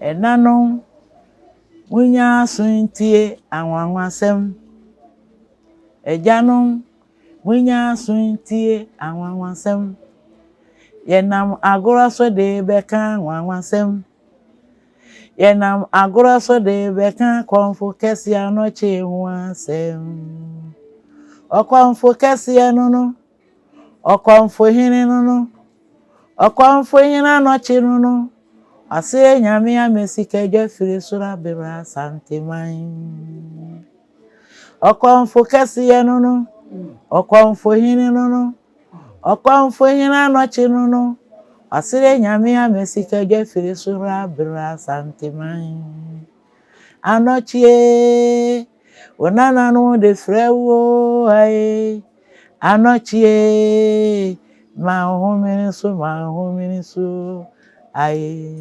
Ɛnanom, monyɛ aso ntie anwanwasɛm. Agyanom, monyɛ aso ntie anwanwasɛm. Yɛnam agorɔ so de rebɛka anwanwasɛm. Yɛnam agorɔ so de rebɛka kɔmfo kɛseɛ anɔkye ho asɛm. Ɔkɔmfo kɛseɛ no no, ɔkɔmfo hene no no, ɔkɔmfo hene anɔkye no no, ɔseɛ nyame ama sikadwa firi soro abere Asanteman. Ɔkɔmfo kɛseɛ no no, ɔkɔmfo hene no no, ɔkɔmfo hene anɔkye no no, ɔseɛ nyame ama sikadwa firi soro abere Asanteman. Anɔkye, wo nananom de frɛ wo ae. Anɔkye, ma wo homene so, ma wo homene so ae.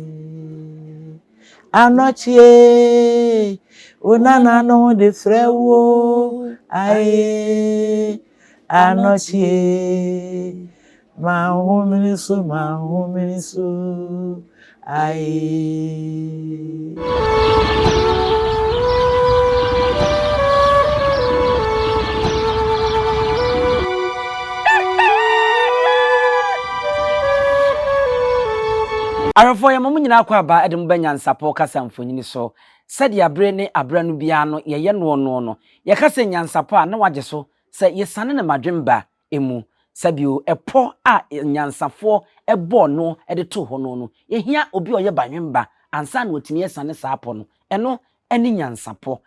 Anɔkye, wo nananom de frɛ wo ae. Anɔkye, ma wo homene so, ma wo homene so ae. Ahwɛfoɔ yɛma mo nyinaa akwaaba de mo ba Nyansapɔ kasa mfonini so. Sɛdeɛ abere ne abere no biara no yɛyɛ noɔ noɔ no, yɛka sɛ nyansapɔ a na wagye so sɛ yɛsane no madwemba mu. Sɛ bio, ɛpɔ a nyansafoɔ bɔɔ no de too hɔ no no, yɛhia obi a ɔyɛ badwemba ansa na watumi asiane saa pɔ no. Ɛno ne nyansapɔ.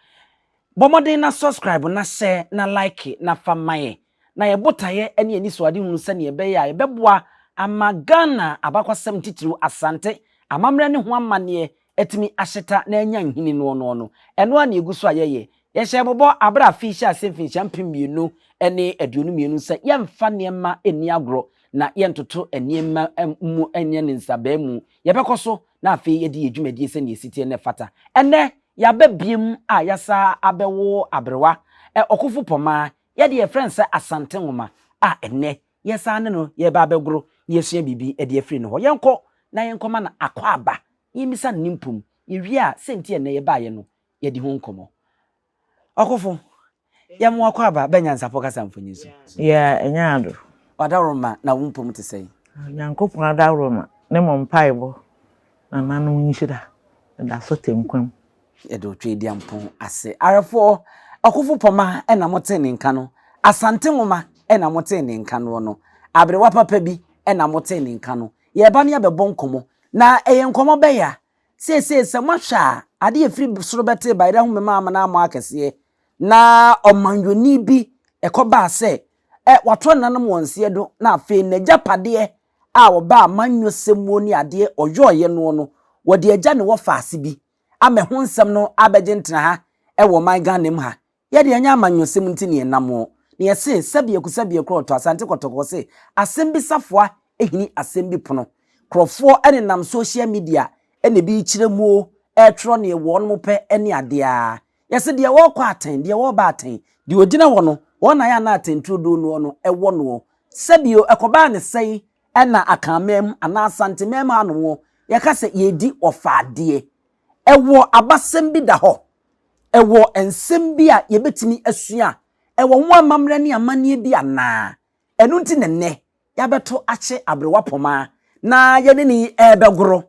Bɔ mmɔden na subscribe na share na like na fa ma yɛn. Na yɛn botaeɛ ne yɛn anisoadehunu sɛdeɛ ɛbɛyɛ a yɛbɛboa ama Ghana abakwasɛm titiriw Asante amammerɛ ne ho amanneɛ atumi ahyeta na anya nhini noɔnoɔ no, ɛno ara na yɛgu so a yɛyɛ. Yɛhyɛɛ mo bɔ aberɛ a afe yi hyɛɛ aseɛ mfinhyia 2022 sɛ yɛmfa nneɛma nni agorɔ na yɛntoto nneɛma mu nyɛ no nsabaa mu. Yɛbɛkɔ so na afei yɛadi yɛn dwumadie sɛdeɛ ɛsi teɛ na ɛfata. Ɛnnɛ, yɛaba biom a yɛasa abɛwo aberewa, Ɔkofo Pɔmaa, yɛde yɛfrɛ no sɛ Asante Nwoma a ɛnnɛ yɛsan ne no yɛreba abɛgoro na yɛasua biribi de afiri ne hɔ. Yɛnkɔ na yɛnkɔma no akwaaba na yɛmmisa no ne mpom. Yɛwie a, sɛ nti a ɛnnɛ yɛbaeɛ no, yɛadi ho nkɔmmɔ. Ɔkofo, yɛma wo akwaaba ba Nyansapɔ kasa mfonyin so. Yeah, ɛnyɛ ado. W'adaworoma na wo mpom te sɛn? Nyankopɔn adaworoma ne mo mpaebɔ, nananom nhyira, meda so te nkwa mu. Yɛde Otweaduampɔn ase. Awerɛfoɔ, Ɔkofo Pɔma na motee ne nka no, Asante Nwoma na motee ne nka noɔ no, aberewa papa bi na motee ne nka no. Yɛreba ne yɛabɛbɔ nkɔmmɔ, na ɛyɛ nkɔmmɔ bɛyɛ a, seesei sɛ moahwɛ a, adeɛ a ɛfiri soro bɛtee bayerɛ ahome amena ammɔ akɛseɛ, na ɔmanyɔni bi ɛkɔbaa sɛ ɛ, wato nananom wɔn nseɛ do, na afei n'agyapadeɛ a ɔbaa amanyɔsɛm muo ne adeɛ ɔyɔeɛ noɔ no, wɔde agya ne wɔfaase bi ama ɛho nsɛm no abɛgye ntena ha wɔ ɔman Ghana mu ha. Yɛ deɛ ɛnyɛ amanyɔsɛm nti ne yɛnam o. Na yɛse sɛbeɛku sɛbeɛku ɔtɔ Asante Kɔtɔkɔ se asɛm bi safoa hini asɛm bi pono. Nkurɔfoɔ nenam social media na ebi rekyerɛ mu o, retwerɛ neɛ wɔnom pɛ ne adeɛ ara. Yɛse deɛ ɔrekɔ atɛn, deɛ ɔreba atɛn, deɛ ɔgyina hɔ no, wɔn na ayɛ a na atɛnturodoo noɔ no wɔ noɔ. Sɛbio ɛkɔbaa ne sɛn na Akanman mu anaa Asanteman mu hanom o, yɛka sɛ yɛredi ɔfaadeɛ. Ɛwɔ abasɛm bi da hɔ. Ɛwɔ nsɛm bi a yɛbɛtumi asua. Ɛwɔ ho amammerɛ ne amanneɛ bi anaa? Ɛno nti na nnɛ yɛabɛto akye aberewa pɔmaa na yɛne no rebɛgoro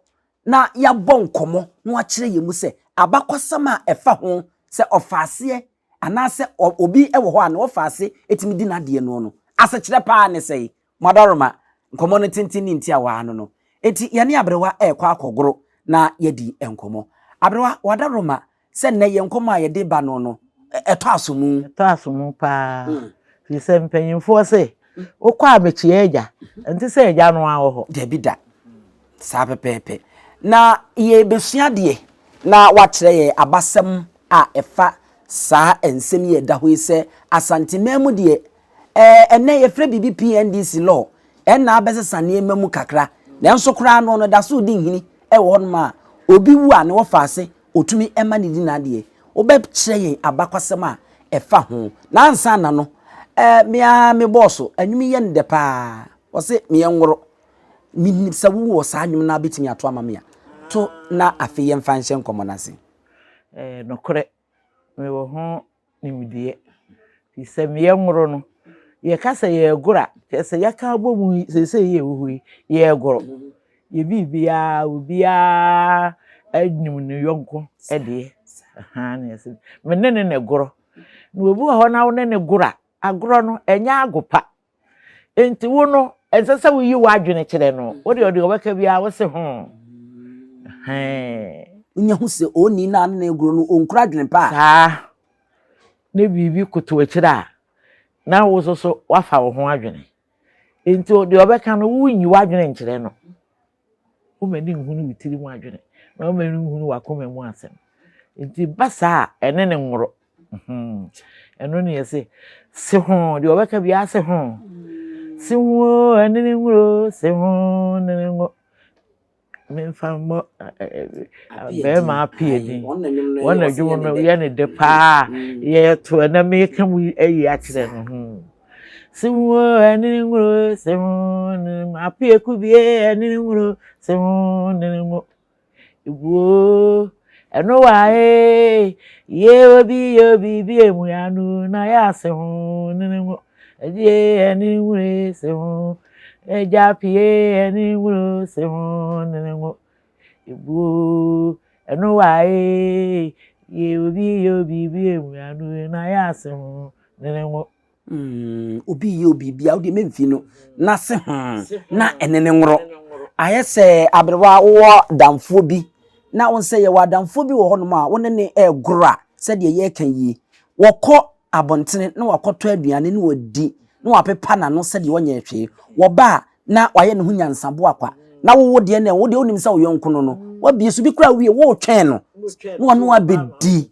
na yɛabɔ nkɔmmɔ na wakyerɛ yɛn mu sɛ abakɔsɛm a ɛfa ho sɛ ɔfaaseɛ anaasɛ obi wɔ hɔ a na ɔfaase tumi di n'adeɛ noɔ no, asekyerɛ paa ne sɛn? Moadaroma, nkɔmmɔ no tenten ne ntiawa ano no, enti yɛne aberewa rekɔ akɔgoro na yɛadi nkɔmmɔ. Aberewa, w'adaworoma, sɛ nnɛ yɛn nkɔmmɔ a yɛde ba no no, ɛtɔ asomu. Ɛtɔ asomu paa, firi sɛ mpanyimfoɔ se, wokɔ a mekyia agya, ɛnte sɛ agya no ara wɔ hɔ. Dabi da. Saa pɛpɛɛpɛ. Na yɛrebɛsua adeɛ na woakyerɛ yɛn abasɛm a ɛfa saa nsɛm yi a ɛda hɔ yi sɛ Asanteman mu deɛ, ɛɛ, ɛnnɛ yɛfrɛ biribi PNDC law, ɛnna abɛsesa nneɛma mu kakra. Nanso koraa no, ɔno da so redi nhini wɔ hɔnom a obi wu a ne wɔfa ase ɔtumi ma no di n'adeɛ. Wobɛkyerɛ yɛn abakwasɛm a ɛfa ho. Na ansa na no, ɛɛ, me ara me bɔɔso, nnwom yi yɛ no dɛ paa. Ɔse meɛ nworo. Menim sɛ wowɔ saa nnwom no ara bɛtumi ato ama me a. To na afei yɛmfa nhyɛ nkɔmmɔ no ase. Ɛyɛ nokorɛ, mewɔ ho nimdeɛ. Firi sɛ meɛ nworo no, yɛka sɛ yɛregoro a, kyerɛ sɛ yɛaka abɔ mu yi, seesei yi a ɛwɔ hɔ yi, yɛregoro. Yɛ biribiara, obiara nim ne yɔnko deɛ. Ahaa na yɛse me ne no na ɛgorɔ. Na obi wɔ hɔ na wo ne no goro a, agorɔ no, ɛnyɛ ago pa. Enti wo no, ɛnsɛ sɛ woyi w'adwene kyerɛ no. Wo deɛ ɔde ɔbɛka biara wo se ho. Wonya hu sɛ onii no a ne na aguro no ɔnkura adwene pa a. Saa. Ne biribi koto akyire a, na wo nso so woafa wo ho adwene. Enti deɛ ɔbɛka no, wonyi w'adwene nkyerɛ no. Woma ani nhunu wo tiri mu adwene, na woma ani nhunu w'akoma mu asɛm. Nti ba saa a, ɛne ne nworo. Ɛno ne yɛse, se ho, deɛ ɔbɛka biara se ho. Se ho, ɛne ne nworo, se ho, ne ne nworo. Memfa mmɔ bɛrima apue din. Wɔn na dwom no yɛ ne dɛ paa. Yɛto ɛnɛ meka mu ayi akyerɛ no. Sewo ɛnene nwuro sewo ɛnene nwuro apeɛ kubie ɛnene nwuro sewo ɛnene nwuro ebuo ɛno wa ee yie obi yɛ obi bi emu ya nu na yɛ ase ho ɛnene nwuro ɛdie ɛnene nwuro sewo ɛgya pie ɛnene nwuro sewo ɛnene nwuro ebuo ɛno wa ee yie obi yɛ obi bi emu ya nu na yɛ ase ho ɛnene nwuro. Mm, obi yɛ obi bia wode memfi no na se ho na ɛne ne nworɔ. Ayɛ sɛ aberewa wowɔ damfoɔ bi na wo sɛ yɛwɔ adamfoɔ bi wɔ hɔnom a wo ne ne ɛregoro a sɛdeɛ yɛreka yie wɔkɔ abɔntene na wakɔtɔ aduane na wadi na wapepa n'ano sɛdeɛ ɔnyɛ hwee wɔba a na wayɛ ne ho nyansaboa kwa na wowo deɛ na wo deɛ wonim sɛ wo yɔnko no no wabie so bi koraa wie wotwɛn no na ɔno abɛdi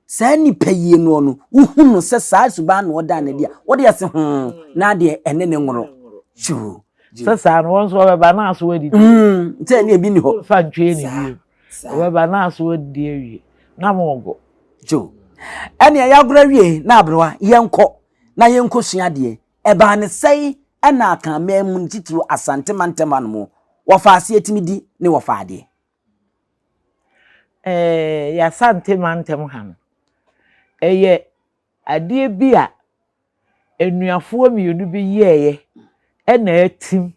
Saa nipa yie noɔ no, wohu no sɛ saa suban na ɔdaa no adi a, wode ase ho na adeɛ ɛne ne nworo. Kyuu. Sɛ saa no, wɔn nso wɔbɛba na aso adidi. Mm, sɛ ɛne ebi ni hɔ. Fa ntwee ne bio. Wɔbɛba na aso adidi awie. Na mo go. Kyuu. Ɛne ɛyɛ agorɔ awie na aberewa yɛnkɔ na yɛnkɔ sua adeɛ. Ɛbaa ne sɛe ɛna Akanman mu ne titiriw Asante mantam hanom wɔfa aseɛ tumi di ne wɔfa adeɛ. Ɛɛ Y'Asante mantam ha no, ɛyɛ adeɛ bi a anuafoɔ mmienu bi yɛeɛ ɛna atim.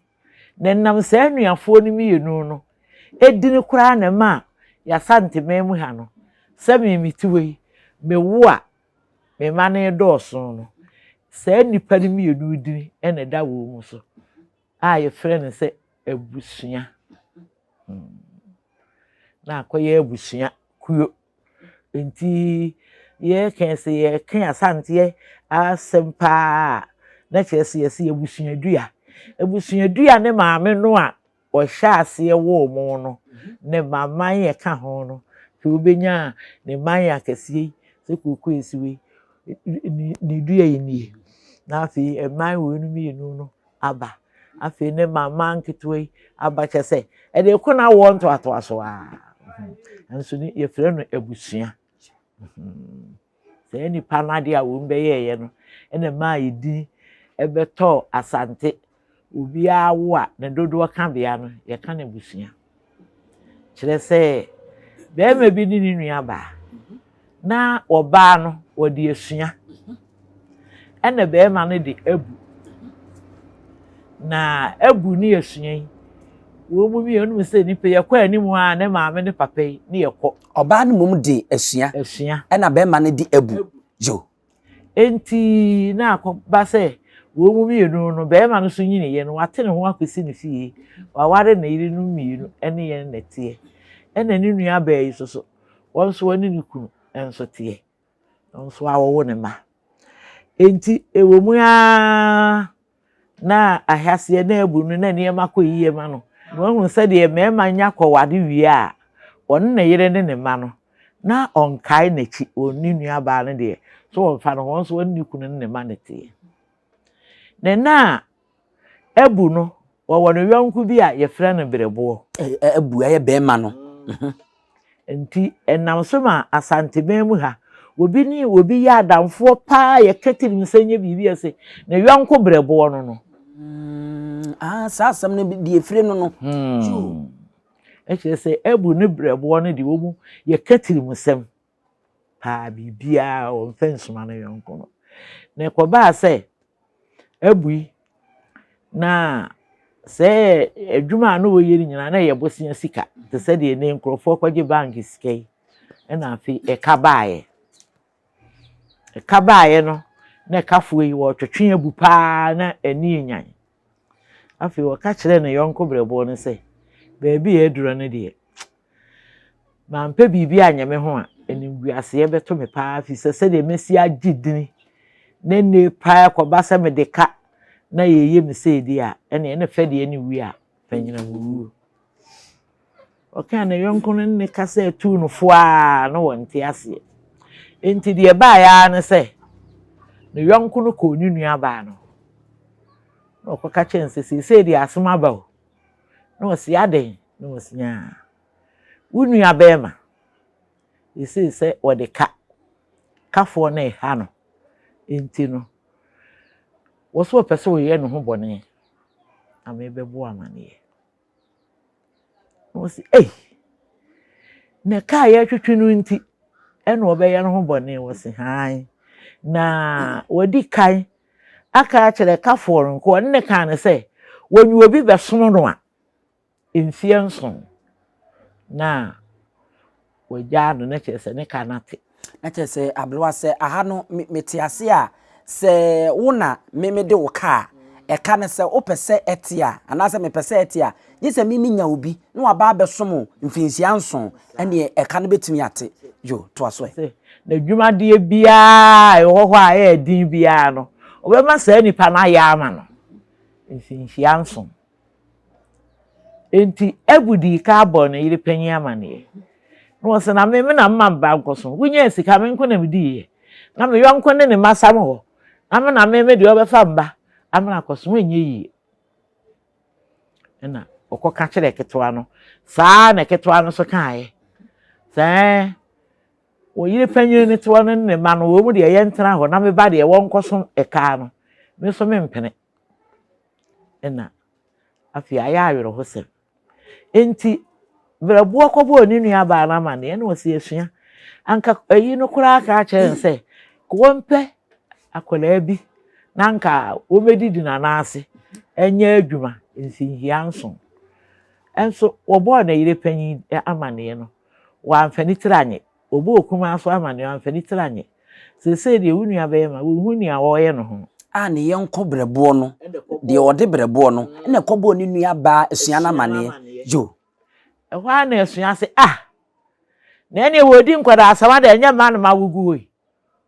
Na ɛnam saa anuafoɔ no mmienu no edin koraa na ɛmaa Y'Asante man mu ha no, sɛ me mete hɔ yi, mewo a, me mma no redɔɔso no, saa nnipa no mmienu din na ɛda wɔn so a yɛfrɛ no sɛ abusua. Na akɔyɛ abusua kuo. Nti yɛka sɛ yɛka Asanteɛ asɛm paa a, na kyerɛ sɛ yɛse abusua dua. Abusua dua ne maame no a ɔhyɛ aseɛ woo mo no, ne mma yɛ ka ho no, nti wobɛnya ne mman akɛseɛ yi sɛ kooko esi wei, ne dua yi nie. Na afei mman wei no mmienu no aba. Afei ne mma mmaa nketewa yi aba kyɛ sɛ ɛde ko na awoɔ ntoatoaso a nso ne yɛfrɛ no abusua. Saa nipa no adeɛ a wɔn bɛyɛɛyɛ no ɛna ɛmaa yɛ din ɛbɛtɔɔ Asante. Obiara wo a ne dodoɔ ka bea no yɛka no abusua. Kyerɛ sɛ barima bi ne ne nua baa na ɔbaa no wɔde asua ɛna barima no de abu. Na abu ne asua yi, wɔn mu mmienu nim sɛ nipa yɛkɔ anim a ne maame ne papa yi ne yɛkɔ. Ɔbaa no mmom de asua. Asua. Ɛna barima no de abu. Yo. Enti na akɔba sɛ wɔn mu mmienu no, barima no nso nyiniiɛ no, wate ne ho akɔsi ne fie. Waware ne yerenom mmienu ne yɛn na ɛteɛ. Ɛna ne nuabaa yi nso so, wɔn nso wɔne ne kunu nso teɛ. Wɔn nso awowo ne mma. Enti ɛwɔ mu ara na ahyɛaseɛ na abu no na nneɛma kɔ yie ma no. Na wahunu sɛdeɛ mmarima nya kɔware wie a, ɔne ne yere ne ne mma no, na ɔnkae n'akyi, wɔn ne nuabaa no deɛ, so wɔmfa no ho, ɔno nso ɔne ne kunu ne ne mma na ɛteɛ. Ne na a abu no, wɔwɔ ne yɔnko bi a yɛfrɛ no berɛboɔ. Abu ɛyɛ bɛrima no. Nti ɛnam so ma Asanteman mu ha, obi ne obi yɛ adamfoɔ paa yɛka tirim sɛ nyɛ biribi a sɛ ne yɔnko berɛboɔ no no. Mm, ah, saa asɛm no deɛ efire no no. Hmm. Ɛkyerɛ sɛ Abu ne brɛboɔ no deɛ wɔn yɛka tirimusɛm paa biribiara wɔmfa nsuma no yɔnko no. Na ɛkɔbaa sɛ Abu yi na sɛ adwuma a na wɔyɛ no nyinaa na ɛyɛ bosea sika te sɛ deɛ ne nkurɔfoɔ kɔgye bank sika yi ɛna afei ɛka baeɛ. Ɛka baeɛ no na ɛkafoɔ yi wɔretwetwe abu paa na ani nyan. Afei ɔka kyerɛɛ ne yɔnko berɛboɔ no sɛ, Baabi a aduro no deɛ, mampɛ biribi anyɛ me ho a, animguaseɛ bɛto me paa firi sɛ sɛdeɛ mɛsi agye dini na nne paa kɔba sɛ mede ka na yɛyɛ me sei deɛ a, ɛneɛ ne fɛ deɛ ne wie a, fanyinam wuo. Ɔkaa ne yɔnko no ne kasa tuu no fo ara na wɔnte aseɛ. Enti deɛ ɛbaeɛ ara ne sɛ, ne yɔnko no kɔɔ ne nuabaa no hɔ. Na ɔkɔka kyerɛɛ no sɛ, seesei deɛ asɛm aba o. Na ɔse, adɛn? Na ɔse, aa, wo nua bɛrima, seesei sɛ wɔde ka, kafoɔ no reha no, enti no, wɔ so ɔpɛ sɛ ɔyɛ ne ho bɔne, na mebɛbɔ amaneɛ. Na ɔsi, ei, na kaa a yɛretwetwe no nti ɛna ɔbɛyɛ no ho bɔne. Wɔsi, hann. Na wɔdi kan aka akyerɛ kafoɔ no nko ɔne ne kaa no sɛ wɔnyi obi bɛsom no a mfeɛ nson na wɔagyaa no na kyerɛ sɛ ne ka no ate. Na kyerɛ sɛ aberewa sɛ aha no mete ase a sɛ wo na me mede wo ka a ɛka no sɛ wopɛ sɛ ɛte a anaasɛ mepɛ sɛ ɛte a gye sɛ me menya obi na waba abɛsom wo mfinhyia nson ɛneɛ ɛka no bɛtumi ate. Yo, toa so ɛ. Sɛ n'adwumadeɛ biara a ɛwɔ hɔ a ɛyɛ den biara no, ɔbɛma saa nipa no ayɛ ama no mfinhyia nson. Enti Abu dii kan bɔɔ ne yere panyin amanneɛ. Na ɔse, Na me, me na mema me ba nkɔso. Wonyaa sika, me nko na mediiɛ. Na me yɔnko ne ne mma sam hɔ. Na me na me, me deɛ ɔbɛfa me ba amena akɔso. Ɛnyɛ yie. Ɛna ɔkɔka kyerɛɛ ketewa no. Saa na ketewa no nso kaeɛ. Sɛ ɛɛ, wo yere panyin no te hɔ no ne ne mma no, wɔn mu deɛ yɛntena hɔ na me ba deɛ wɔnkɔso ɛkaa no. Me nso mempene. Ɛna afei ayɛ awerɛhosɛm. Enti berɛboɔ kɔbɔɔ ne nuabaa no amanneɛ na ɔsi asua. Anka ayi no koraa ka kyerɛ no sɛ wɔmpɛ akwadaa bi na anka wɔmmɛdidi n'anan ase nyɛ adwuma mfinhia nson. Nso wɔbɔɔ ne yere panyin amanneɛ no, wamfa ne tiri anyɛ. Wɔbɔɔ kumaa nso amanneɛ, wamfa ne tiri anyɛ. Seesei deɛ wo nua bɛrima, wonhu nea wɔreyɛ no ho. A ne yɔnko berɛboɔ no, deɛ ɔde berɛboɔ no, na ɛkɔbɔɔ ne nua baa Asua no amaneɛ. Yo. Ɛhɔ ara na Asua se, Ah! Na ɛneɛ wɔredi nkwadaa asɛm adɛn, ɛnyɛ mma na mawo gu hɔ yi?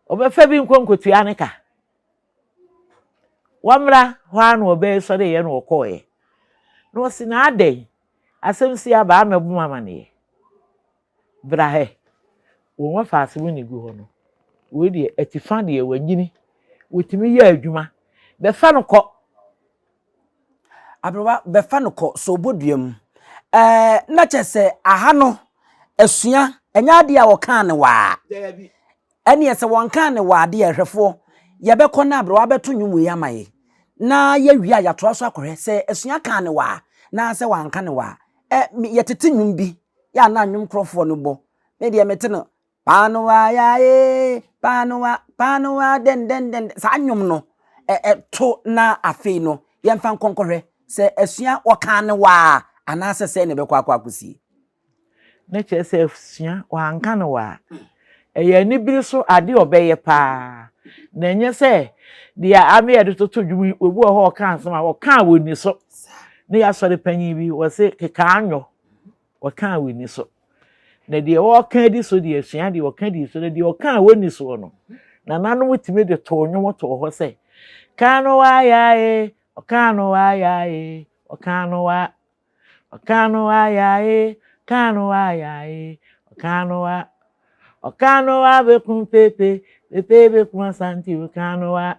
Ɔbɛfa bi nkɔ nkɔtua ne ka. Wɔmmra, hɔ ara na ɔbaa yi sɔreeɛ na ɔkɔeɛ. Na ɔse, Na adɛn? Asɛm si aba a mɛbɔ mo amaneɛ. Bra hɛ, wɔn afaase mu na egu hɔ no. Wei deɛ, atifa deɛ wanyini, wɔtumi yɛ adwuma. Bɛfa no kɔ. Aberewa, bɛfa no kɔ soobodua mu. Ɛɛ, na kyerɛ sɛ aha no, asua, ɛnyɛ adeɛ a wɔkaa no waa. Daabi. Ɛneɛ sɛ wɔnkaa no waa deɛ, hwɛfoɔ, yɛbɛkɔ na aberewa abɛto nnwom wei ama yɛ. Na yɛwie a, yɛatoa so akɔhwɛ sɛ asua kaa no waa, na sɛ wanka no waa. Ɛ, yɛtete nnwom bi, yɛ a na nnwom korɔfoɔ no bɔ. Me deɛ mete no, paanowa ya ee, paanowa, paanowa dɛndɛndɛn. Saa nnwom no, ɛ ɛto na afei no, yɛmfa nkɔ nkɔhwɛ sɛ asua wɔkaa no waa anaasɛ sɛn na ɛbɛkɔ akɔ akɔsie. Na kyerɛ sɛ asua wɔanka no waa. Ɛyɛ anibere so ade a ɔbɛyɛ paa. Na ɛnyɛ sɛ deɛ ame yɛde toto dwom yi, obi wɔ hɔ a ɔka asɛm a ɔka a wɔnni so. Ne yɛasɔre panyin bi, wɔse kekaa nnwo. Ɔka a wɔnni so. Na deɛ ɔreka adi so deɛ asua deɛ ɔka di so na deɛ ɔka a wɔnni soɔ no, nananom tumi de too nnwom too hɔ sɛ, Kaa no waa yaa ee, ɔkaa no waa yaa ee, ɔkaa no waa. Ɔkaa no waa yaa ee, ɔkaa no waa yaa ee, ɔkaa no waa. Ɔkaa no waa bɛkum pepe, pepe bɛkum Asante ɔkaa no waa.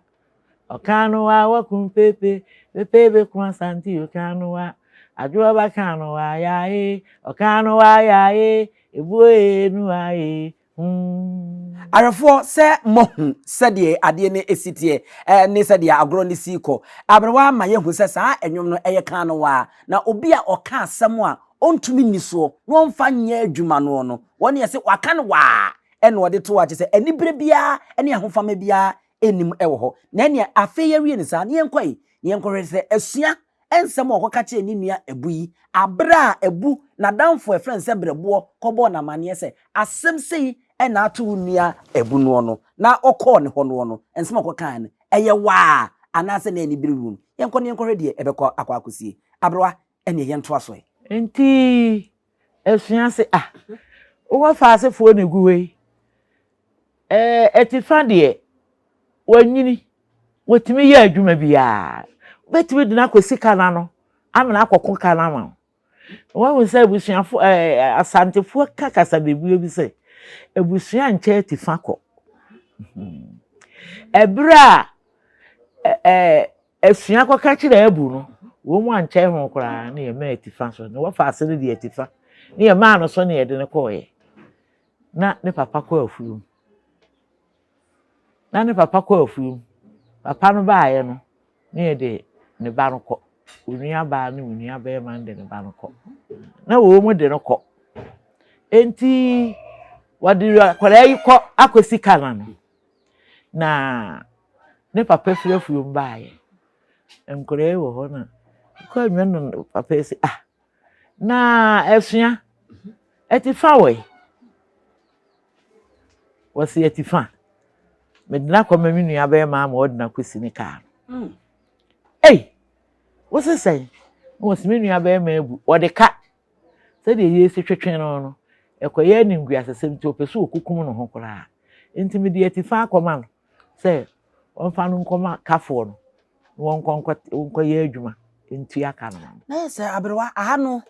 Ɔkaa no waa wakum pepe, pepe bɛkum Asante ɔkaa no waa. Adwoa ba kaa no waa yaa ee, ɔkaa no waa yaa ee, ebuo ee nua ee, hmm. Awerɛfoɔ sɛ moahu sɛdeɛ adeɛ no si teɛ ne sɛdeɛ agorɔ no si kɔ. Aberewa ama yɛahu sɛ saa nnwom no ɛyɛ kaa no waa. Na obi a ɔka asɛm a ɔntumi nni soɔ na ɔmfa nyɛ adwuma noɔ no, wɔn yɛ sɛ waka no waa ɛna ɔde to hɔ a kyerɛ sɛ anibere biara ne ahofama biara nnim wɔ hɔ. Na ɛneɛ afei yɛawie no saa no, yɛnkɔ yi na yɛnkɔhwɛ sɛ asua nsɛm a ɔkɔka kyerɛɛ ne nua Abu yi, bere a Abu, n'adamfo a wɔfrɛ no sɛ Berɛboɔ kɔbɔɔ no amanneɛ sɛ asɛm sei na ato wo nua Abu noɔ no, na ɔkɔɔ ne hɔ noɔ no, nsɛm a ɔkɔkaeɛ no, ɛyɛ waa anaasɛ na anibere wom? Yɛnkɔ na yɛnkɔhwɛ deɛ ɛbɛkɔ akɔ akɔsie. Aberewa, ɛnneɛ yɛntoa so ɛ. Enti asua se, Ah, wowɔ faasefoɔ na egu hɔ yi. Ɛɛ, atifa deɛ, wanyini, wɔtumi yɛ adwuma biara. Wobɛtumi de no akɔsi ka no ano ama no akɔko ka no ama wo. Woahu sɛ abusuafo ɛɛ Asantefoɔ ka kasabebuo bi sɛ, abusua nkyɛ atifa kɔ. Ɛberɛ a ɛɛ asua kɔka kyerɛ abu no, wɔn mu ankyɛ ho koraa na yɛmaa atifa so. Na wɔfa ase no deɛ atifa. Ne yɛmaa no so na yɛde no kɔɔeɛ. Na ne papa kɔ afuom. Na ne papa kɔ afuom. Papa no baeɛ no, na yɛde ne ba no kɔ. Onua baa ne onua barima no de ne ba no kɔ. Na wɔn de no kɔ. Enti wɔde akwadaa yi kɔ akɔsi Kana no. Na ne papa firi afuom baeɛ. Nkwadaa yi wɔ hɔ na kɔ anwia no papa yi sɛ ah na asua ɛte fa wɔ yi. Wɔsi atifa. Mede no akɔma me nua bɛrima ama ɔde no akɔsi ne kaa no. Hmm. Ei, wose sɛn? Na wɔsi me nua bɛrima abu. Ɔde ka. Sɛdeɛ yɛsi twetwe no no, ɛkɔyɛ animguasesɛm nti ɔpɛ sɛ ɔkukum ne ho koraa. Nti mede atifa akɔma no sɛ ɔmfa no nkɔma kafoɔ no na wɔnkɔ nkɔyɛ adwuma ntua ka no ma no. Na yɛ sɛ aberewa aha no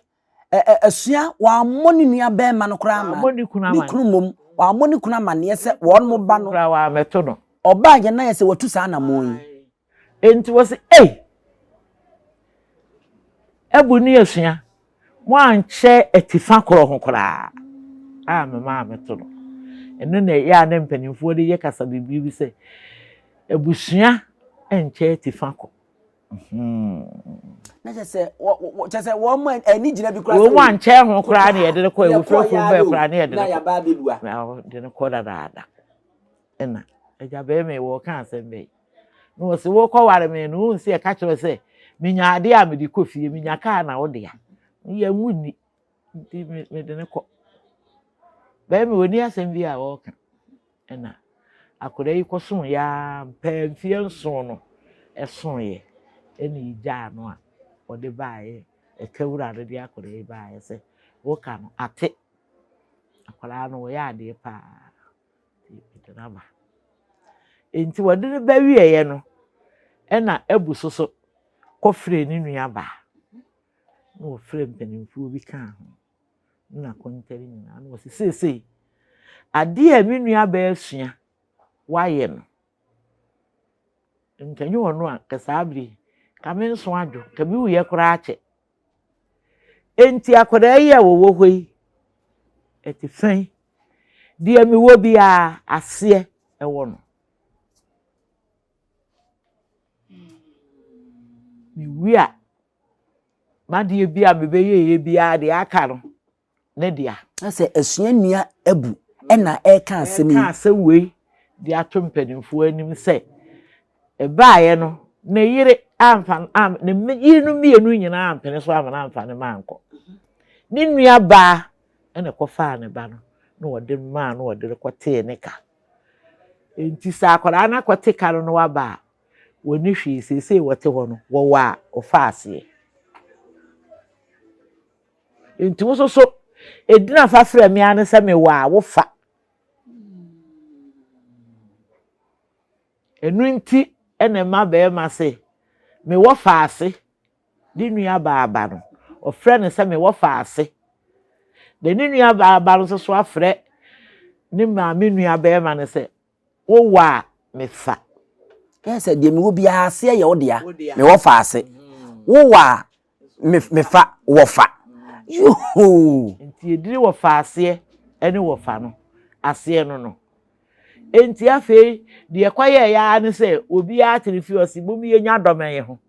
asua wammɔ ne nua bɛrima no koraa ma ne kunu mmom wammɔ ne kunu amanneɛ sɛ wɔn mo ba no koraa wammɛto no. Ɔbaa yɛn na yɛ sɛ watu saa anammɔn yi. Enti wɔsi ei abu ne asua moankyɛ atifa korɔ ho koraa a mema meto no. Ɛno na ɛyɛ a na mpanimfoɔ de yɛ kasa biribi bi sɛ abusua nkyɛ atifa kɔ. Na kyɛ sɛ kyɛ sɛ wɔn mu ani gyina bi koraa. Wɔn mu ankyɛn ho koraa na yɛde no kɔ ewufo fo bɛɛ koraa na yɛde no kɔ. Na yaba abɛdua. Na wɔde no kɔ dadaada. Ɛna agya bɛrima yi wɔka asɛm bɛyi. Na wɔsi wɔkɔ ware me no wɔn si ɛka kyerɛ sɛ menya adeɛ a mede kɔ fie menya kaa na wɔde a yɛn mu ni nti mede no kɔ. Bɛrima wɔni asɛm bi a wɔka. Ɛna akwadaa yi kɔsoeɛ ara pɛɛ mfeɛ nson no ɛsoeɛ ɛna yɛgyaa no a ɔde baeɛ ɛka wura no de akwadaa yi baeɛ sɛ woka no ate akwadaa no wɔyɛ adeɛ paa nti mede no aba nti wɔde no ba wieɛ no ɛna abu so so kɔfrɛ ne nua baa na wɔfrɛ mpanimfoɔ bi kaa ho ne n'akontɛre nyinaa na wɔsi seesei adeɛ a me nua baa sua wayɛ no nka nyɛ ɔno a nka saa bere yi ka me nso adwo nka me wuyɛ koraa akyɛ enti akwadaa yi a wɔwɔ hɔ yi ɛte fɛn deɛ mewɔ biara aseɛ ɛwɔ no mewie a M'adeɛ bi a mebɛyɛeɛ biara deɛ aka no ne dea. Na sɛ asua nua abu ɛna ɛreka asɛm yi. Ɛreka asɛm wei de ato mpanimfoɔ anim sɛ ɛbaeɛ no ne yere amfa am ne yerenom mmienu nyinaa ampene so ama no amfa ne ma ankɔ. Ne nua baa ɛna ɛkɔfaa ne ba no na wɔde maa no wɔde no kɔtee ne ka. Enti sɛ akwadaa no akɔte ka no na waba a, Wɔnni hwee, seesei wɔte hɔ no, wɔwɔ a wɔfa aseɛ. Nti wo nso so, edin a fa frɛ me ara ne sɛ mewɔ a wofa. Ɛno nti na ɛma barima se, mewɔ fa ase, ne nua baa ba no, ɔfrɛ no sɛ mewɔ fa ase. Na ne nua baa ba no nso so afrɛ ne maame nua barima no sɛ Wowɔ a, mefa. Ɛyɛ sɛ deɛ mewɔ biara aseɛ yɛ wo dea, mewɔ fa ase. Wowɔ a, mefa, wɔfa. Yoo! Nti edini wɔfa aseɛ ne wɔfa no aseɛ no no. Enti afei deɛ ɛkɔyɛeɛ ara ne sɛ obiara tene fie ɔse mom yɛnya dɔmɛn ho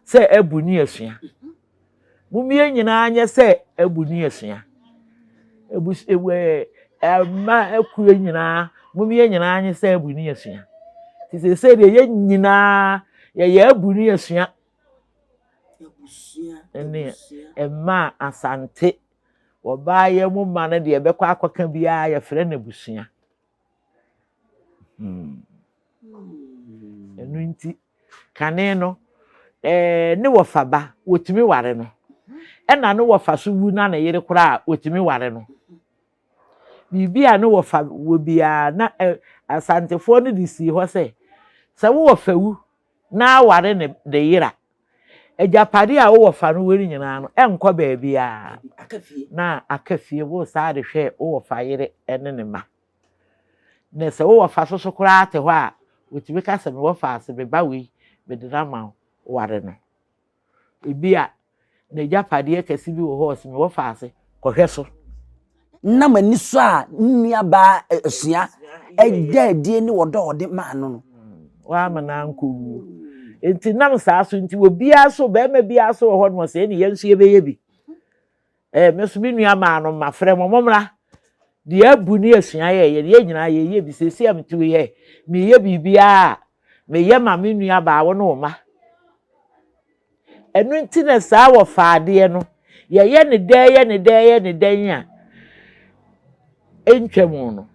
sɛ abu ne asua. Mom yɛn nyinaa nyɛ sɛ abu ne asua. Abus ɛɛ mma akuo nyinaa, mom yɛn nyinaa nyɛ sɛ abu ne asua. Nti seesei deɛ yɛn nyinaa yɛyɛ abu ne asua. Ne mma Asante wɔbaa yɛn mu ma no deɛ ɛbɛkɔ akɔka biara yɛfrɛ no abusua. Hmm. Ɛno nti, kane no, ɛɛ ne wɔfa ba, wɔtumi ware no. Ɛna ne wɔfa so wu na ne yere koraa a, wɔtumi ware no. Biribi a ne wɔfa wɔ biara na ɛ Asantefoɔ no de sii hɔ sɛ, sɛ wo wɔfa wu na aware ne ne yere a, agyapadeɛ a wo wɔfa no wɔ no nyinaa no, ɛnkɔ baabiara. Na aka fie, wo saa de hwɛ wo wɔfa yere ne ne mma. Na sɛ wo wɔfa so so koraa te hɔ a, wɔtumi ka sɛ, me wɔfa ase, me ba wei, mede no ama wo, ware no. Ebia n'agyapadeɛ kɛse bi wɔ hɔ a, ɔse me wɔfa ase, kɔhwɛ so. Nam anisɔ a ne nuabaa Asua da adie ne ɔdɔ a ɔde maa no no. Wamma no ankɔwuo. Nti nam saa so nti, obiara so, barima biara so wɔ hɔ nom ɔsɛ ɛne yɛn nso yɛbɛyɛ bi. Ɛɛ, me nso me nua maa no mafrɛ mo, mommra. Deɛ abu ne asua yɛ, yɛn yɛn nyinaa yɛyɛ bi. Seesei a mete wei yɛ, meyɛ biribiara a, meyɛ ma me nua baa wo ne wo mma. Ɛno nti na saa wɔfa adeɛ no, yɛyɛ ne dɛn yɛ ne dɛn yɛ ne dɛn a, ɛntwam no.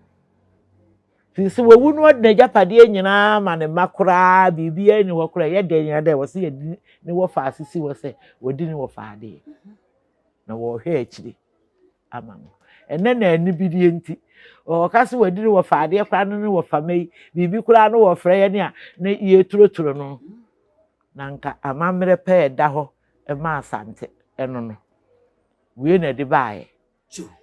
Firi sɛ wawu no ɔde n'agyapadeɛ nyinaa ma ne mma koraa, biribiara nni hɔ koraa, ɛyɛ dɛn a dɛn, wɔse yɛde ne wɔfa asisi hɔ sɛ wɔdi ne wɔfa adeɛ. Na wɔrehwɛ akyiri ama no. Ɛnnɛ na anibideɛ nti, wɔka sɛ wɔadi ne wɔfa adeɛ koraa no ne wɔfa mma yi, biribi koraa no wɔfrɛ yɛn a na yɛturoturo no. Na nka amammerɛ pɛ ɛda hɔ ma Asante ɛno no. Wei na ɛde baeɛ.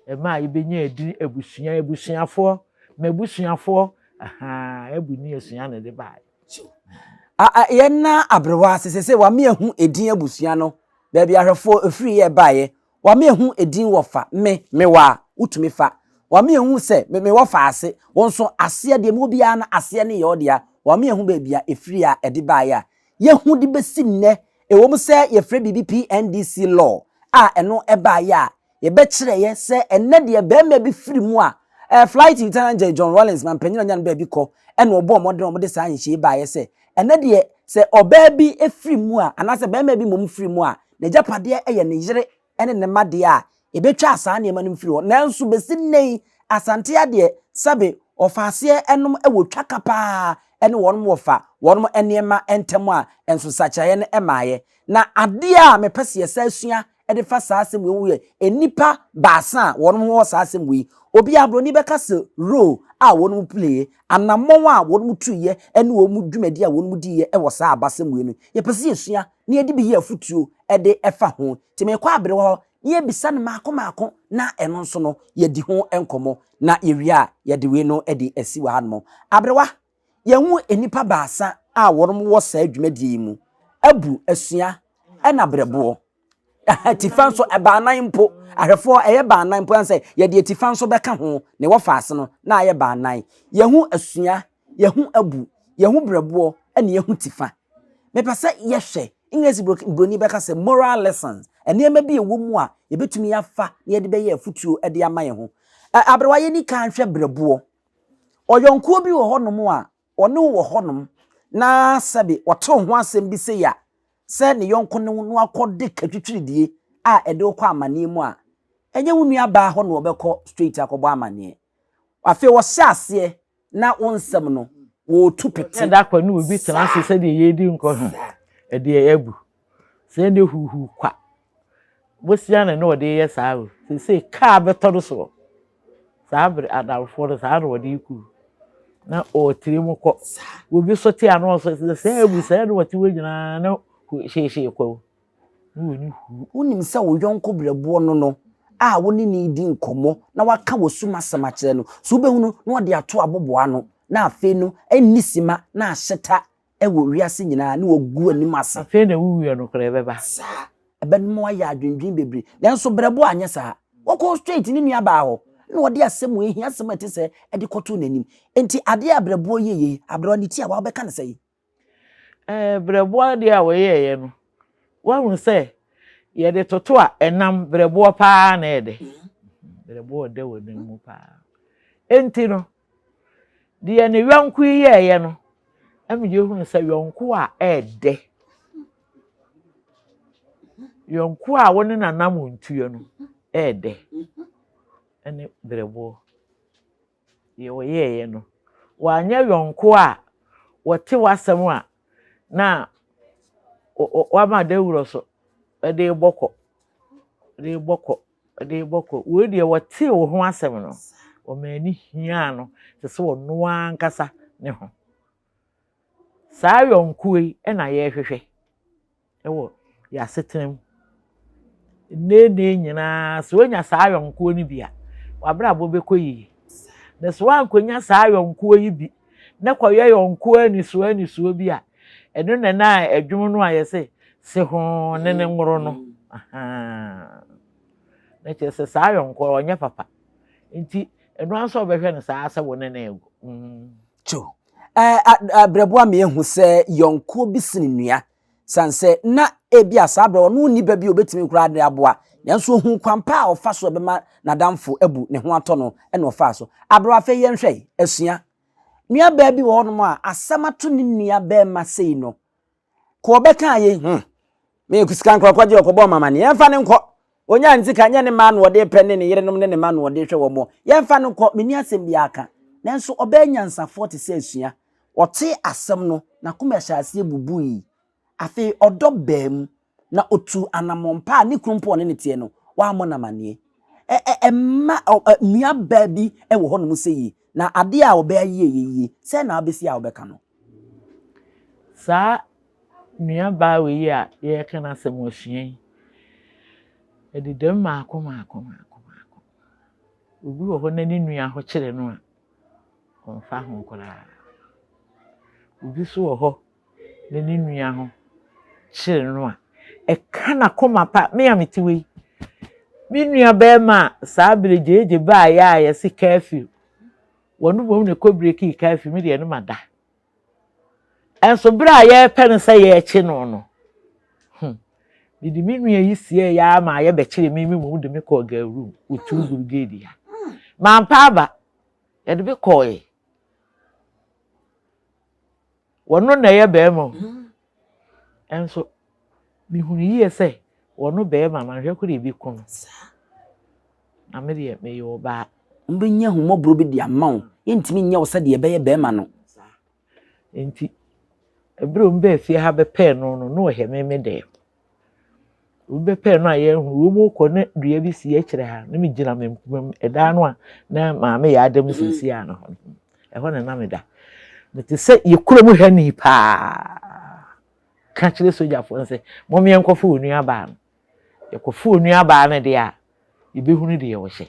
Ɛmaa yɛbɛnya edin abusua, abusuafoɔ, m'abusuafoɔ, ahaa, abu ne asua na ɛde baeɛ. Yɛn na aberewa ase sɛ sɛ wame ahu edin abusua no baabi ahwɛfoɔ ɛfiri yɛ baeɛ wame ahu edin wɔfa me mewɔ a wotumi fa wame ahu sɛ me mewɔ fa ase wɔn nso aseɛ deɛ mewɔ biara no aseɛ ne yɛ ɔdea wame ahu baabi a ɛfiri a ɛde baeɛ a yɛhu de bɛsi nnɛ ɛwɔ mu sɛ yɛfrɛ biribi PNDC law a ɛno ɛbaeɛ a Yɛbɛkyerɛeɛ sɛ ɛnnɛ deɛ barima bi firi mu a, ɛɛ Flight Lieutenant John Rawlings mampanyin a ɔnya no baabi kɔ ɛna ɔbɔɔ mmɔden a wɔde saa nhyehyɛe yi baeɛ sɛ ɛnnɛ deɛ sɛ ɔbaa bi firi mu a anaasɛ barima bi mmom firi mu a n'agyapadeɛ yɛ ne yere ne ne mma deɛ a yɛbɛtwa saa nneɛma no mfiri hɔ. Nanso bɛsi nnɛ yi Asante adeɛ sɛbe wɔfa aseɛ nom wɔ twaka paa ne wɔnom wɔfa wɔnom nneɛma ntam a nso nsakyeraeɛ no mmaeɛ. Na adeɛ a mepɛ sɛ yɛsan sua de fa saa asɛm wei ho yɛ nnipa baasa a wɔn ho wɔ saa asɛm wei. Obiara buroni bɛka sɛ role a wɔn play, anammɔn a wɔn tuiɛ ne wɔn dwumadi a wɔn diiɛ wɔ saa abasɛm wei no. Yɛpɛ sɛ yɛsua na yɛde bi yɛ afotuo de fa ho. Nti mekɔ aberewa hɔ na yɛbisa no maako maako na ɛno nso no yɛdi ho nkɔmmɔ na yɛwie a yɛde wei no de asi wɔ hanom. Aberewa, yɛhu nnipa baasa a wɔn wɔ saa dwumadie yi mu, Abu, Asua, ɛna Berɛboɔ. Atifa nso baanan mpo, ahwɛfoɔ ɛyɛ baanan mpo ɛne sɛ yɛde atifa nso bɛka ho na ɛwɔ faase no na ayɛ baanan. Yɛhu asua, yɛhu abu, yɛhu brɛboɔ ɛna yɛhu tifa. Mepɛ sɛ yɛhwɛ, English broni bɛka sɛ moral lessons, nneɛma bi ɛwɔ mu a yɛbɛtumi afa na yɛde bɛyɛ afutuo de ama yɛn ho. Aberewa yɛni kan hwɛ brɛboɔ. Ɔyɔnkoɔ bi wɔ hɔnom a ɔne wo wɔ hɔnom na sɛbe ɔte wo ho asɛm bi sei a, sɛ ne yɔnko ne wo na wakɔde katwitwiridie a ɛde wo kɔ amaneɛ mu a, ɛnyɛ wo nua baa hɔ na ɔbɛkɔ straight akɔbɔ amaneɛ. Afei ɔhyɛ aseɛ na wo nsɛm no wɔretu pete. Sɛ da kɔ ne obi tena ase sɛdeɛ yɛredi nkɔ ho, ɛdeɛ abu. Sɛ ɛde huhu kwa. Bosia na na ɔde yɛ saa o. Seesei kaa bɛtɔ no soɔ. Saa bere adamfoɔ no saa na ɔde reku. Na ɔretiri mu kɔ. Obi so te ano ɔso sɛ sɛ abu sɛ na ɔte hɔ nyinaa na hyehyee kwa o. Na ɔni hu. Wonim sɛ wo yɔnko berɛboɔ no no a wo ne no redi nkɔmmɔ na waka w'asum asɛm akyerɛ no, so wobɛhunu na ɔde ato aboboano na afei no ɛnni sima na ahyeta wɔ wiase nyinaa ne wɔgu anim ase. Afei na wuwuiɛ no koraa ɛbɛba. Saa. Ɛbɛma wayɛ adwendwen bebree. Nanso berɛbo anyɛ saa. Ɔkɔɔ straight ne nuabaa hɔ na ɔde asɛm wei, ahiasɛm a ɛte sɛɛ de kɔtoo n'anim. Enti adeɛ a berɛboɔ yɛeɛ yi, aberewa ne ti a wabɛka no sɛn? Ɛɛ, berɛboɔ adeɛ a wɔyɛeɛ no, woahu sɛ Yɛde toto a, ɛnam berɛboɔ paa na ɛyɛ dɛ. Berɛboɔ ɔdɛ wɔ nam mu paa. Enti no, deɛ ne yɔnko yi yɛɛyɛ no, ɛma yɛhunu sɛ yɔnko a ɛɛdɛ, yɔnko a wo ne nanam ntuo no ɛɛdɛ ɛne berɛboɔ. Deɛ ɔyɛeɛ no, wanyɛ yɔnko a wɔte w'asɛm a na wama dawurɔ so de rebɔ kɔ, de rebɔ kɔ, de rebɔ kɔ. Wei deɛ wɔtee wo ho asɛm no, wɔma ani hiaa no te sɛ ɔno ankasa ne ho. Saa yɔnkoɔ yi na yɛrehwehwɛ. wɔ yɛn asetena mu. Nnɛɛnnɛɛ nyinaa, sɛ wonya saa ayɔnkoɔ no bi a, w'abrabɔ bɛkɔ yie. Na sɛ woankɔnya saa ayɔnkoɔ yi bi na kɔyɛ yɔnkoɔ anisoɔ anisoɔ bi a, ɛno na na ɛdwom no a yɛse se ho ne ne nworo no. Na kyerɛ sɛ saa ayɔnkoɔ ɔnyɛ papa. Nti ɛno ara nso ɔbɛhwɛ no saa sɛ wo ne no rego. Kyo. Ɛɛ brɛboa me ahu sɛ yɔnkoɔ bi sene nua. Sane sɛ na ebi a saa berɛ ɔno nni ba bi a obetumi koraa de aboa. Nanso ohuu kwan pa a ɔfa so a ɛbɛma n'adamfo abu ne ho atɔ no na ɔfaa so. Aberewa afei yɛnhwɛ yi, asua. Nuabaa bi wɔ hɔnom a asɛm ato ne nua barima sei no, Kɔ ɔbɛkaa yei, hmm, me sika nkorɔkɔgye ɔkɔbɔɔ me amaneɛ, yɛmfa no nkɔ. Ɔnyaa ne sika, nyɛ ne mma na ɔde repɛ ne ne yerenom ne ne mma na ɔde rehwɛ wɔn, yɛmfa no nkɔ, menni asɛm biara ka. Nanso ɔbaa nyansafoɔ te sɛ Asua, ɔtee asɛm no, n'akoma hyɛɛ aseɛ bubui. Afei ɔdɔ baa mu, na ɔtuu anammɔn pa a ne kunu mpo a ɔne no teɛ no, wammɔ no amaneɛ. Ɛ, ɛ, ɛmma ɔ, ɛ, nuabaa bi wɔ hɔnom sɛ yie, na adeɛ a ɔbaa yi yɛ yie, sɛn na wobɛsi a wobɛka no? Saa nuabaa wei a yɛreka n'asɛm asua yi, ɛdeda mu mmaako mmaako mmaako mmaako. Obi wɔ hɔ na ne nua ho kyere no a, ɔmfa ho koraa. Obi nso wɔ hɔ na ne nua ho kyere no a, ɛka n'akoma pa. Me a mete hɔ yi, me nua barima a saa bere gyegye baeɛ a yɛse curfew, Wɔn mmom na ɛkɔ brekii curfew, me deɛ no mada. Ɛnso berɛ a yɛrepɛ no sɛ yɛrekye no no, hmm, mede me nua yi siee yɛ ara ma yɛbɛkyere me, me mmom de me kɔɔ girl room, wɔtuu brigade ha. Mampa aba, yɛde me kɔɔe. Wɔno na ɛyɛ barima o. Nso mehunu yie sɛ wɔno barima no anhwɛ koraa ɛbɛku no. Na me deɛ meyɛ ɔbaa. Wɔbɛnya ahummɔborɔ bi de ama wo. Yɛntumi nyɛ wo sɛdeɛ ɛbɛyɛ barima no. Nti ɛberɛ a wɔbaa fie ha bɛpɛɛ no no, na ɔhɛ me me dɛm. Obi bɛpɛɛ no a yɛanhu. Wɔn rekɔ na dua bi si akyire ha na megyina me mpoma mu. Ɛdan no a na maame yɛ ada mu seesei a no hɔ no, ɛhɔ na na meda. Mete sɛ yɛ kurom ha ni paa. Ka kyerɛ sogyafoɔ no sɛ, mom yɛnkɔfa onuabaa no. Yɛkɔfa onuabaa no deɛ a, yɛbɛhunu deɛ ɔhyɛ.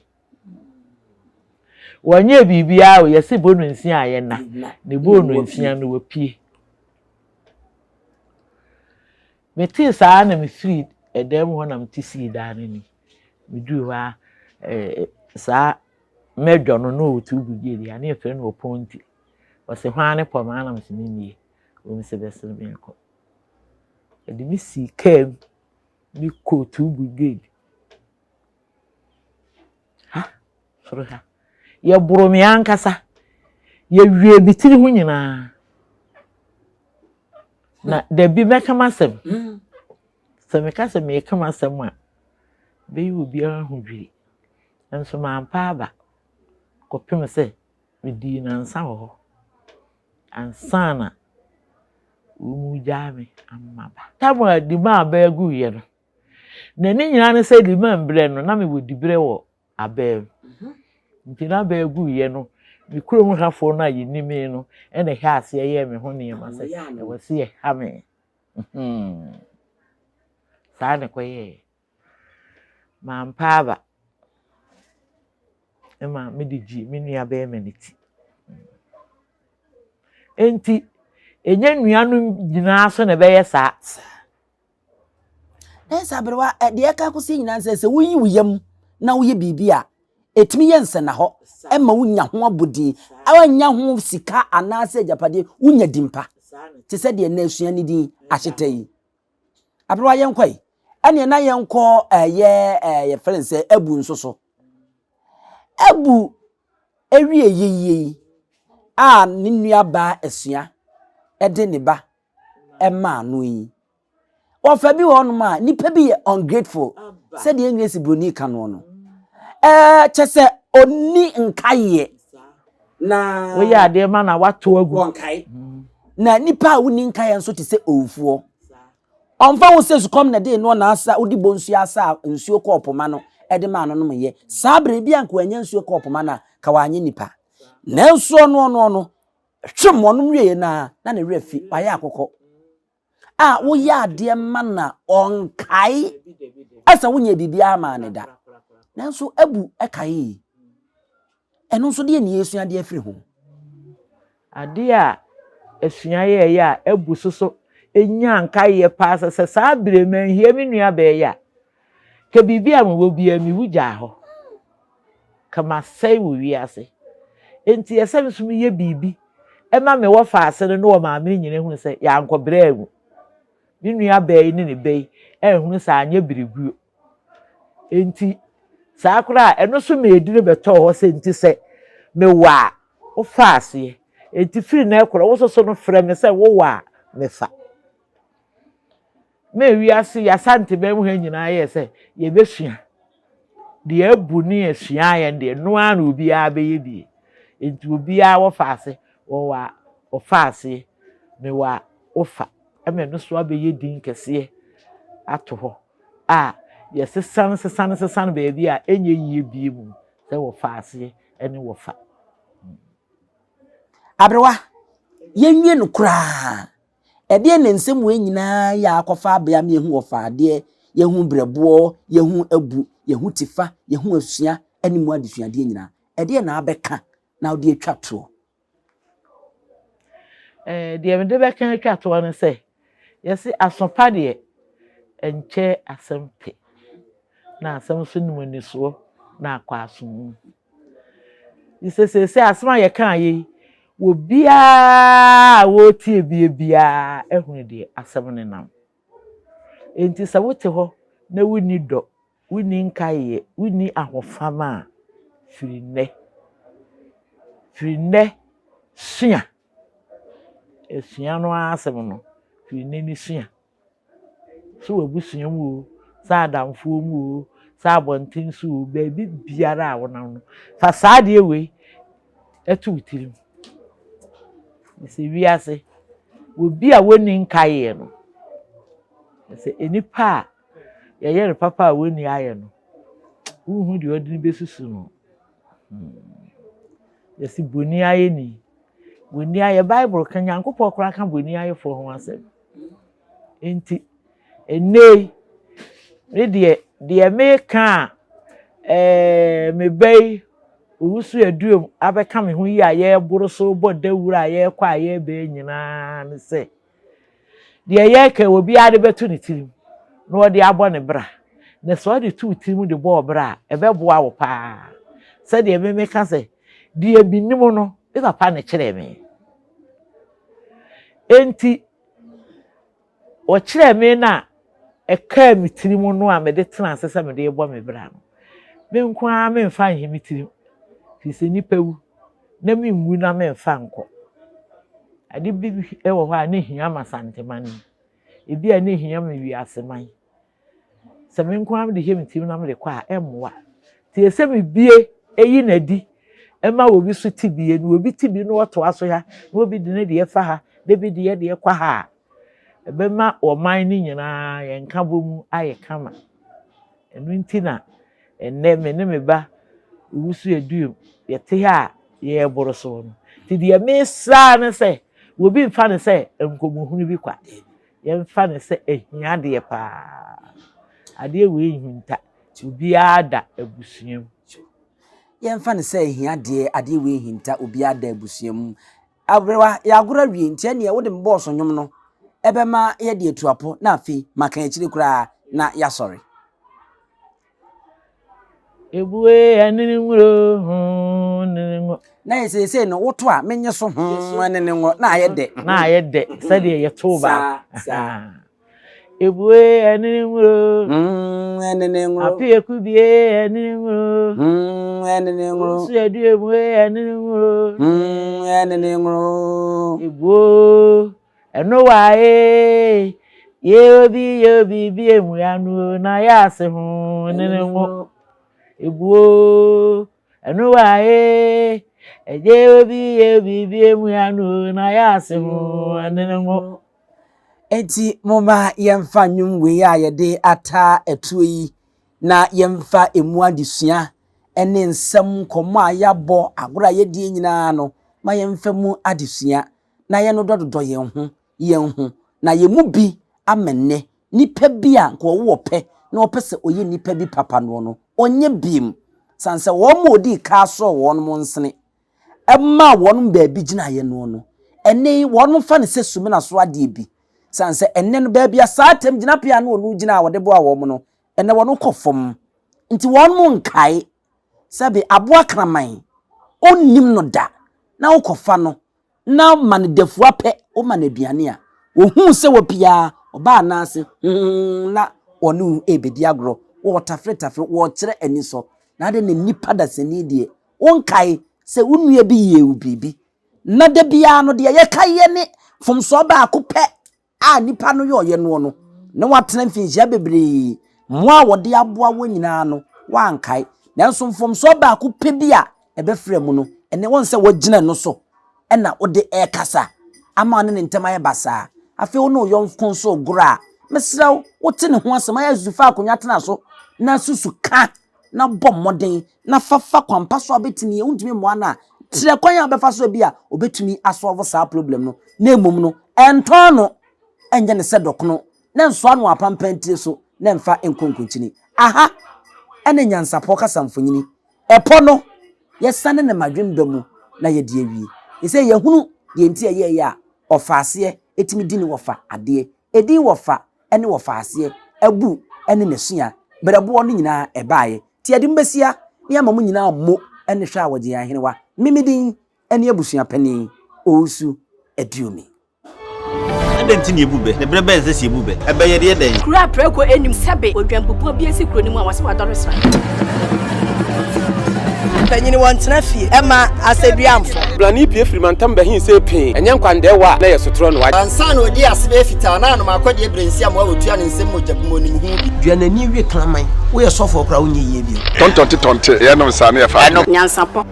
Wɔnyɛɛ biribiara o, yɛse bɔ no nsia a yɛnna. Ne bɔɔ no nsia no, wapue. Metee saa ara na mefirii dan mu hɔ na mete sii dan no anim. Meduu hɔ ara, eh, saa mɛdwɔ no na ɔwɔ tuubu bi a ne yɛfrɛ no ɔpɔnti. Ɔse hwan ne pɔmaa na mese mennie. Wɔn sɛ bɛsene me nkɔ. Ɛde me sii kaa mu, mekɔɔ two brigade. Ha, soro ha. Yɛboro me ankasa. Yɛwie me tiri ho nyinaa. Na dabi mɛka m'asɛm. Mm. Sɛ meka sɛ meka m'asɛm a, bɛyi obiara ho dwiri. Nso mampa aba kɔpem sɛ medii nansa wɔ hɔ. Ansa na wɔn gyaa me ama ba. Tam a Dima abaa guiɛ no, Na ne nyinaa ne sɛ Liman berɛ no, na mewɔ diberɛ wɔ abaa mu. Mhm. Nti na abaa guiɛ no, me kurom hafoɔ no a yɛni me no, ɛna ɛhyɛ aseɛ yɛɛ me ho nneɛma sɛ ɛwɔ sɛ yɛha me. Mhm. Saa na ɛkɔyɛɛ. Mampa aba. Ɛma mede gyee me nua bɛrima no ti. Enti, ɛnyɛ nuanom nyinaa so na ɛbɛyɛ saa. Na sɛ aberewa, deɛ ɛka akɔsi nyinaa sɛ sɛ woyi wo yam na woyɛ biribi a, ɛtumi yɛ nsɛnnahɔ ma wonya ho abodin, woanya ho sika anaasɛ agyapadeɛ, wonya din pa. Te sɛ deɛ nnɛ asua ne din ahyeta yi. Aberewa yɛnkɔ yi. Ɛneɛ na yɛnkɔ ɛyɛ ɛɛ yɛfrɛ no sɛ abu nso so. Abu ewie yie yi a ne nua baa asua ɛde ne ba ɛmaa no yi. Ɔfa bi wɔ hɔnom a nipa bi yɛ ungrateful sɛdeɛ English broni ka noɔ no. Ɛɛ kyɛ sɛ ɔnni nkaeɛ na woyɛ adeɛ ma na wato agu. Wɔnkae. Na nipa a wonni nkaeɛ nso te sɛ owufoɔ. Ɔmfa ho sɛ sukɔm na ɛde noɔ na asa wode bonsuo asa a nsuo kɔɔ poma no de maa no nom yɛ. Saa berɛ bi anka wanya nsuo kɔɔ poma no a ka wanyɛ nipa. Nanso ɔno ɔno ɔno hwem ɔnom wieɛ no a na ne werɛ fi wayɛ akokɔ. A woyɛ adeɛ ma na ɔnkae ɛsɛ wonyɛ biribiara maa ne da. Nanso abu ɛkae. Ɛno nso deɛ ne yɛsua adeɛ afiri ho. Adeɛ a asua yɛɛyɛ a abu so so nyaa nkaeɛ paa sɛ sɛ saa berɛ manhia me nua bɛɛ yi a, ka biribi a mewɔ biara mewu gyaa hɔ. Ka masɛe wɔ wiase. Enti ɛsɛ me nso meyɛ biribi ɛma me wɔfaase no ne wɔ maame no nyina hunu sɛ yɛankɔ brɛ anwu. Me nua bɛɛ yi ne ne ba yi anhunu sɛ anyɛ bereguo. Enti saa koraa a ɛno nso ma edin bɛtɔɔ hɔ sɛ nti sɛ mewɔ a wofa aseɛ. Enti firi nnɛ rekorɔ wo nso so no frɛ me sɛ wowɔ a mefa. Ma wiase yi Asanteman mu ha nyinaa yɛɛ sɛ yɛbɛsua. Deɛ abu ne asua yɛn deɛ no ara na obiara bɛyɛ bie. Enti obiara wɔfa ase, wɔwɔ a wɔfa aseɛ, mewɔ a wofa. Ɛma ɛno so abɛyɛ din kɛseɛ ato hɔ a yɛsesa sesa no sesa no baabi a ɛnyɛ yie bie mu sɛ wɔfa aseɛ ne wɔfa. Aberewa, yɛnwie no koraa. Ɛdeɛn na nsɛm wei nyinaa yɛ akɔfa abea ma yɛhu wɔfa adeɛ, yɛhu brɛboɔ, yɛhu abu, yɛhu tifa, yɛhu asua ne mu adesuadeɛ nyinaa. Ɛdeɛn na abɛka na wode atwa toɔ? Ɛɛ deɛ mede bɛka atwa toɔ no sɛ, yɛse aso pa deɛ, ɛnkyɛ asɛm te. Na asɛm nso nim anisoɔ na akɔ aso mu. Sɛ seesei asɛm a yɛkaa yi, obiara a wɔretie bie biara ahunu deɛ asɛm no nam. Enti sɛ wote hɔ na wonni dɔ, wonni nkaeɛ, wonni ahofama a, firi nnɛ. Firi nnɛ sua. Esua no ara asɛm no, firi nnɛ ni sua. Sɛ w'abusua mu o, sɛ adamfoɔ mu o, sɛ abɔnten so o, baabi biara a wonam no, fa saa adeɛ wei to wo tirim. Sɛ wiase, obi a wɔnni nkaeɛ no, sɛ nnipa a yɛyɛ no papa a wɔnni ayɛ no, wonhu deɛ ɔde no bɛsusu no. Yɛsi boni ayɛ ni. Boni ayɛ, Bible ka, Nyankopɔn koraa ka boni ayɛfoɔ ho asɛm. Nti, ɛnnɛ yi, me deɛ, deɛ meka a, ɛɛ me ba yi, Owusu Aduom abɛka me ho yi a yɛreboro so bɔ dawuro a yɛrekɔ a yɛreba yi nyinaa ne sɛ, deɛ yɛreka yi, obiara de bɛto ne tirim na ɔde abɔ ne bra. Na sɛ ɔde to wo tirim de bɔ ɔbra a, ɛbɛboa wo paa. Sɛdeɛ me meka sɛ, deɛ menim no, me papa na ɛkyerɛɛ me. Enti, wɔkyerɛɛ me no a ɛkaa me tirim no a mede tena ase sɛ mede rebɔ me bra no, me nko ara memfa nhe me tirim. Firi sɛ nnipa wu, na menwu na memfa nkɔ. Ade bi wɔ hɔ a ne hia ma Asanteman yi. Ebi a ne hia ma wiaseman. Sɛ me nko ara mede hyɛ me tirim na mede kɔ a, ɛmmoa. Nti ɛsɛ mebue yi no adi ma obi so te bie, na obi te bi na ɔtoa so ha, na obi de ne deɛ fa ha, na ebi deɛ deɛ kɔ ha a, ɛbɛma ɔman no nyinaa yɛn nkabɔ mu ayɛ kama. Ɛno nti na ɛnnɛ me ne me ba Owusu Aduom yɛte ha a yɛreboro so no. Nti deɛ mesrɛ ara ne sɛ, obi mfa no sɛ nkɔmmɔhunu bi kwa. Yɛmfa no sɛ ahia deɛ paa. Adeɛ wei nhinta, obiara da abusua mu. Yɛmfa no sɛ ahia deɛ, adeɛ wei nhinta, obiara da abusua mu. Aberewa, yɛagoro awie nti ɛneɛ wode me bɔɔso nnwom no ɛbɛma yɛde atu apo na afei maka akyire koraa na yɛasɔre. Ebue ɛne nwuro ho ne ngo. Na yɛ seesei no woto a menye so ho ɛne ne ngo na ayɛ dɛ. Na ayɛ dɛ sɛdeɛ yɛtoo baako. Ebue ɛnene nwuro. Ɛnene nwuro. Apeeku bie ɛnene nwuro. Ɛnene nwuro. Nsu aduemue ɛnene nwuro. Ɛnene nwuro. Ebuo ɛno wa ee. Ye obi ye obi bi emua no na yɛ ase ho ɛnene nwo. Ebuo ɛno wa ee. Ɛgye obi ye obi bi emua no na yɛ ase ho ɛnene nwo. Enti momma yɛmfa nnwom wei a yɛde ataa atuo yi na yɛmfa emu adesua ne nsɛm nkɔmmɔ a yɛabɔ, agorɔ a yɛdie nyinaa no, ma yɛmfa mu adesua na yɛnnodɔdodɔ yɛn ho yɛn ho, na yɛn mu bi ama nnɛ nipa bi a nka ɔwɔ ɔpɛ na ɔpɛ sɛ ɔyɛ nipa bi papa noɔ no, ɔnyɛ biem, sane sɛ wɔn a ɔdii ka sɔɔ wɔn nsene maa wɔn baabi gyinaeɛ noɔ no, ɛnnɛ yi wɔn fa no sɛ sumina so adeɛ bi, sane sɛ ɛnnɛ no baabi a saa atɛm gyinapea no wɔn gyina a wɔde boa wɔn no, ɛnnɛ wɔn kɔ fam, nti wɔn nkae sɛbe aboa kraman ɔnnim no da na wokɔfa no na ma no dafua pɛ, woma no aduane a, ɔhuu sɛ wapue ara, ɔbaa n'ase huhuhuhu na ɔne wo rebɛdi agorɔ, wɔretafretafre, wɔrekyerɛ anisɔ. Na adɛn na nnipa dasani deɛ, wonkae sɛ wo nua bi yɛɛ wo biribi, na da biara no deɛ yɛkaeɛ ne mfomsoɔ baako pɛ a nnipa no yɔeɛ noɔ no, na watena mfinhyia bebree, mmoa a wɔde aboa wɔn nyinaa no, wankae. Nanso mfomsoɔ baako pɛ bi a ɛbɛfra mu no, ɛnɛ wɔn sɛ wɔgyina no so na wode ɛrekasa ama ɔne ne ntam ayɛ basaa. Afei wo ne wo yɔnko nso regorɔ a, mesrɛ wo, wote ne ho asɛm, ayɛ susu fa akonnwa tena so na susu ka na bɔ mmɔden na fa fa kwampa so a wobɛtumi, wontumi mmoa no a, kyerɛ kwan a wobɛfa so bi a obɛtumi asɔlvo saa problem no, na mmom no, ɛntɔn no, ɛnyɛ no sɛ dɔkono, na nsoa no apampan tiri so, na ɛmfa nkɔ nkonkyini. Aha ɛne nyansapɔ kasa mfonini. Ɛpɔ no, yɛsane no madwemba mu na yɛde awie. Ɛsɛ yɛhunu deɛ nti ɛyɛɛyɛ a ɔfa aseɛ ɛtumi di ne wɔfa adeɛ. Edin wɔfa ne wɔfa aseɛ, abu ne n'asua, berɛboɔ no nyinaa ɛbaeɛ. Nti yɛde mo bɛsia na yɛama mo nyinaa mo ne hwɛ a wɔgye yɛn ahenewa. Me me din ne abusua panin Owusu Aduomi. Adɛn nti na yebu bɛ, na bere bɛn na ɛsɛ sɛ yebu bɛ? Ɛbɛ yɛ deɛ dɛn? Kuro a prako nnim sɛbe odwanbubuo bi asi kuro no mu a wɔse wadɔre sra. Mpanyin wɔntena fie mma asɛdua mfɔ. Blani pue firi mantam bɛhe see pee, ɛnyɛ nkwandɛɛwa a na ɛyɛ sotorɔ no. Ansa na ɔdii ase bɛyɛ fitaa na anom akɔdeɛ berɛ nsi amoa wɔtua ne nsam mogya bu mu ɔnim ho bi. Dua n'ani we kraman. Woyɛ sɔfoɔ koraa wonyɛ yie bio. Tɔntɔnte tɔnte, yɛnom saa na yɛfa adeɛ. Nyansapɔ.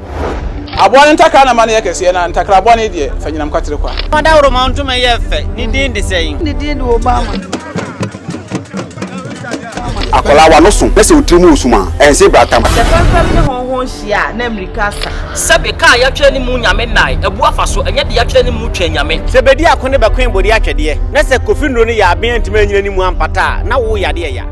Aboa no ntakra na ma no yɛ kɛseɛ, na ntakra bɔne deɛ, fa nyinam kwatere kwa. Ɔdawuroma ntoma yɛ fɛ, ne din de sɛn? Ne din de Obama. Akwadaa w'ano so na sɛ wo tiri mu resum a, ɛnse bratam. Sɛ fɛmfɛm ne hɔnhɔn hyia a, na mmirika asa. Sɛbe kaa yɛatwerɛ ne mu nyame nnae abu afa so, ɛnyɛ deɛ yɛatwerɛ ne mu twɛn nyame. Sɛ bedi ako ne bɛkoe bode atwɛdeɛ, na sɛ Kofi nnuro no yɛ aben antumi anyina ne mu ampata a, na wo yadeɛ ya.